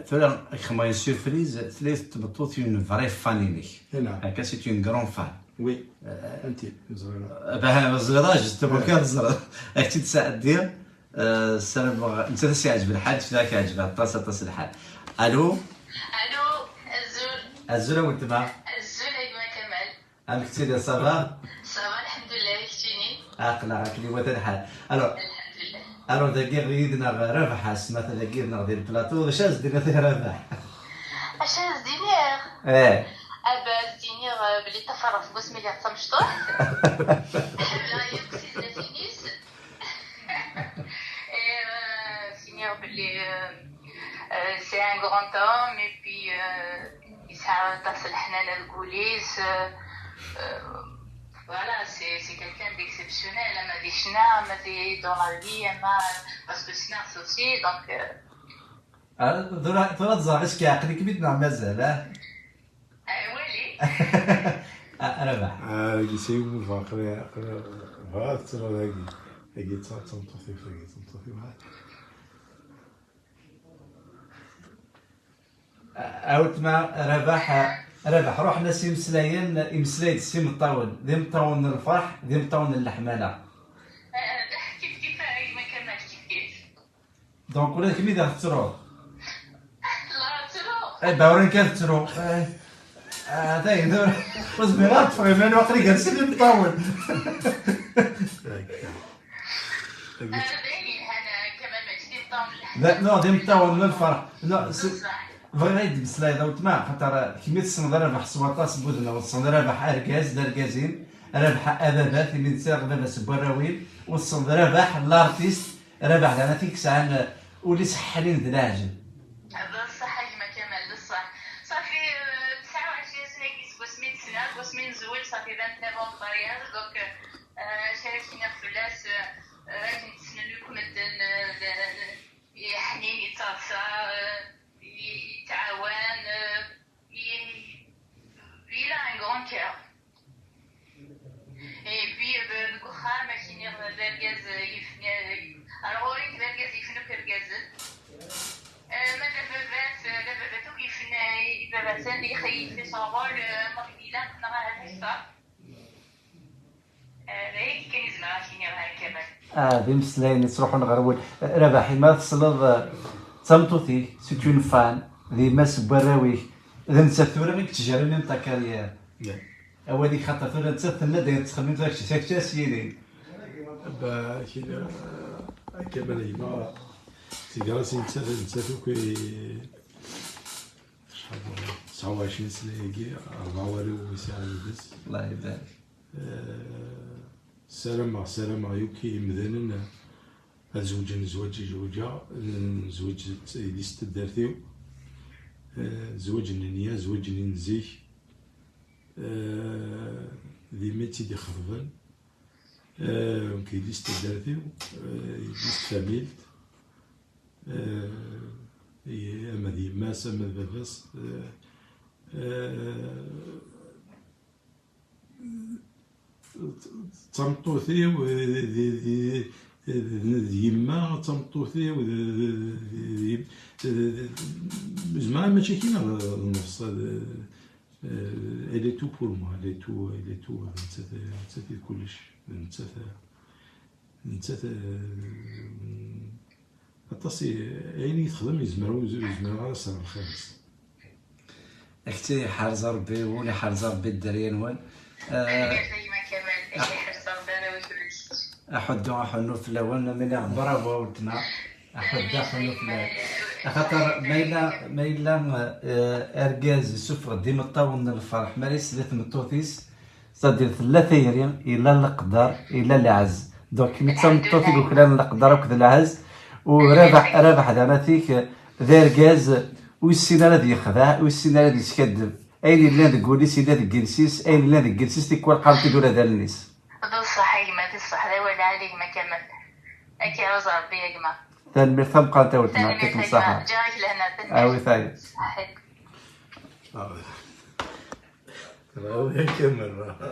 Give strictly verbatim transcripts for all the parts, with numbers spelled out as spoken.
Tura, kma une surprise, tella tmeṭṭut une vraie fan-inek. Akka, c'est une grande fan. Oui. Anti, ẓriɣ. Bah, ẓriɣ, justement, kan ẓriɣ. Ak-tt-id-sɛeddiɣ. Ssarameɣ nettat ad s-yeɛǧeb lḥal, kečč ad k-yeɛǧeb aṭas, aṭas lḥal. Allô. Allô. Azul. Azul a weltma. Azul a gma Kamal. Amek tettiliḍ, ça va? Ça va, lḥemdullah, keččini? Aql-aɣ akken iwata lḥal. Alors, Lḥemdullah. alors dagi yid-neɣ Rabaḥ Asma, dagi yid-neɣ di lplateau, d acu ara s-d-tiniḍ i Rabaḥ? Acu ara s-d-iniɣ? Eh. Aba ad s-d-iniɣ belli ṭṭafareɣ-t seg wasmi lliɣ d tamecṭuḥt. Ḥemmleɣ yakk tizlatin-is. Et, euh, s-iniɣ belli, euh, euh, c'est un grand homme et puis, euh, yesɛa aṭas n leḥnana deg wul-is. Euh, euh, voilà, c'est c'est quelqu'un d'exceptionnel, ama di ccna, ama di dans la vie, ama parce que ssneɣ-t aussi, donc. Euh, Ah, tura tura ad ẓreɣ, est-ce que yeɛqel-ikem-id neɣ mazal, ah? Ah, wali. Ah, Rabaḥ. Agi s yiwen n lferq, aql-i bɣiɣ ad ttreɣ dagi. Dagi d tameṭṭut-iw, dagi d tameṭṭut-iw. A weltma Rabaḥ, Rabaḥ, ruḥen-as imeslayen, imeslay-d s imeṭṭawen, d imeṭṭawen n lferḥ, d imeṭṭawen n leḥmala. Kif kif a gma Kamal, kif kif. Donc ula d kemm i d aɣ-tettruḍ. La ttruɣ. Eh ben, ur nekk ad ttruɣ. Eh, ah, tayi, ur, ur zmireɣ ad ṭṭfeɣ iman-iw, aql-i gar sin imeṭṭawen. D ayen yelhan, Kamal, mačči d imeṭṭawen n Da, leḥmala. Non, d imeṭṭawen n lferḥ. Non, s- Ṣṣeḥ. Bɣiɣ ad d-meslayeḍ a weltma, xaṭer kemm i tessneḍ Rabaḥ s waṭas n wudmawen, tessneḍ Rabaḥ argaz d argaz-im, Rabaḥ ababat, imi d sɛiɣ baba-s n warraw-im, u tessneḍ Rabaḥ l'artiste, Rabaḥ d anati yesɛan ul-is ḥnin d leɛǧeb. D ṣṣeḥ a gma Kamal, d ṣṣeḥ. Ṣafi, euh, tesɛa u ɛecrin sna-agi seg wasmi i t-ssneɣ, seg wasmi i nezweǧ, ṣafi vingt-neuf ans de mariage, donc, euh, acu ara k-iniɣ fell-as, euh, akken ssnen akk medden, euh, d, d, yeḥnin, yettaḍsa, euh, yettɛawan, euh, il, il a un grand cœur. Et puis, euh, deg uxxam, ad k-iniɣ d argaz, euh, yifen, euh, ar ɣur-i d argaz yifen akk irgazen. Euh, ma d ababat, euh, d ababat akk yifen, euh, ibabaten, ixeyyif son rôle, euh, ma ilaq neɣ ahat akter. Euh, d ayagi kan i zemreɣ ad k-iniɣ, a Kamal. Ah, d imeslayen yettruḥun ɣer wul. Rabaḥ, ma tesleḍ, eh, d tameṭṭut-ik, c'est une fan, d yemma-s n warraw-ik, d nettat tura i yettjerrimen ta carrière. Yeah. Awal-ik, xaṭer tura nettat tenna-d ayen tettxemmim, tura kečč, kečč ad s-yini. Ba, kina, a Kamal, gma, tigra-s nettat, nettat akk i, acḥal, tesɛa u ɛecrin sna-agi, rebɛa warraw i sɛiɣ yid-s. Allah ibarik. Eh, ssarameɣ, ssarameɣ yakk i yimdanen ad zewǧen zzwaǧ i zewǧeɣ, nezweǧ di s taddart-iw, eh, zzwaǧ n nniya, zzwaǧ-nni n zik, eh, d yemma i tt-id-ixeḍben, eh, nekk yelli-s n taddart-iw, eh, yelli-s n tfamilt, eh, i-, ama d yemma-s, ama d baba-s, eh, eh, d tameṭṭut-iw, d, d, d, d, d yemma, d tameṭṭut-iw, d, d, d, d, d, d, d, zemreɣ mačči kina d, d nnefṣ, d, eh, elle est tout pour moi, elle est tout, elle est tout, d nettat, d nettat i d kullec, d nettat, d nettat, eh, aṭas i, ayen i texdem yezmer, ur yezmer ara ad s-rreɣ lxir-is. Ak-tt-iḥrez Rebbi, win iḥrez Rebbi dderya-nwen. Eh, Tanemmirt a gma Kamal, ak-iḥrez Rebbi arraw-ik ula d kečč. Aḥuddu aḥunnu fell-awen, am iniɣ bravo a weltma. Aḥuddu aḥunnu fell-awen. Axaṭer ma yella, ma yella, eh, argaz isuffeɣ-d imeṭṭawen n lferḥ, mi ara yesla i tmeṭṭut-is, c'est-à-dire tella tayri, yella leqder, yella lɛezz. Donc, kemm d tameṭṭut i yuklalen leqder akked lɛezz, u Rabaḥ, Rabaḥ d anati-k, d argaz ur yessin ara ad yexdeɛ, ur yessin ara ad yeskaddeb. Ayen yellan deg wul-is yella deg yiles-is, ayen yellan deg yiles-is tikwal qqarent-id ula d allen-is. D ṣṣeḥ a gma, d ṣṣeḥ, d awal ɛali a gma Kamal. Ad k-iɛuz Rebbi a gma. Tanemmirt tameqqrant a weltma, Tanemmirt yɛṭikem a ṣṣaḥa. gma, ǧǧiɣ-ak lehna, tanemmirt. Awi tayi. Ṣaḥit. Bravo a Kamal, bravo.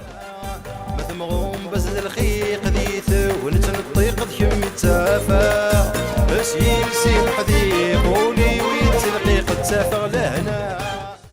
Ma temɣumbas d lxiq di tewnett n ṭṭiq d kemm i ttafaɣ. Bas yiles i leḥdiq ul-iw yettelqiq ttafeɣ lehna.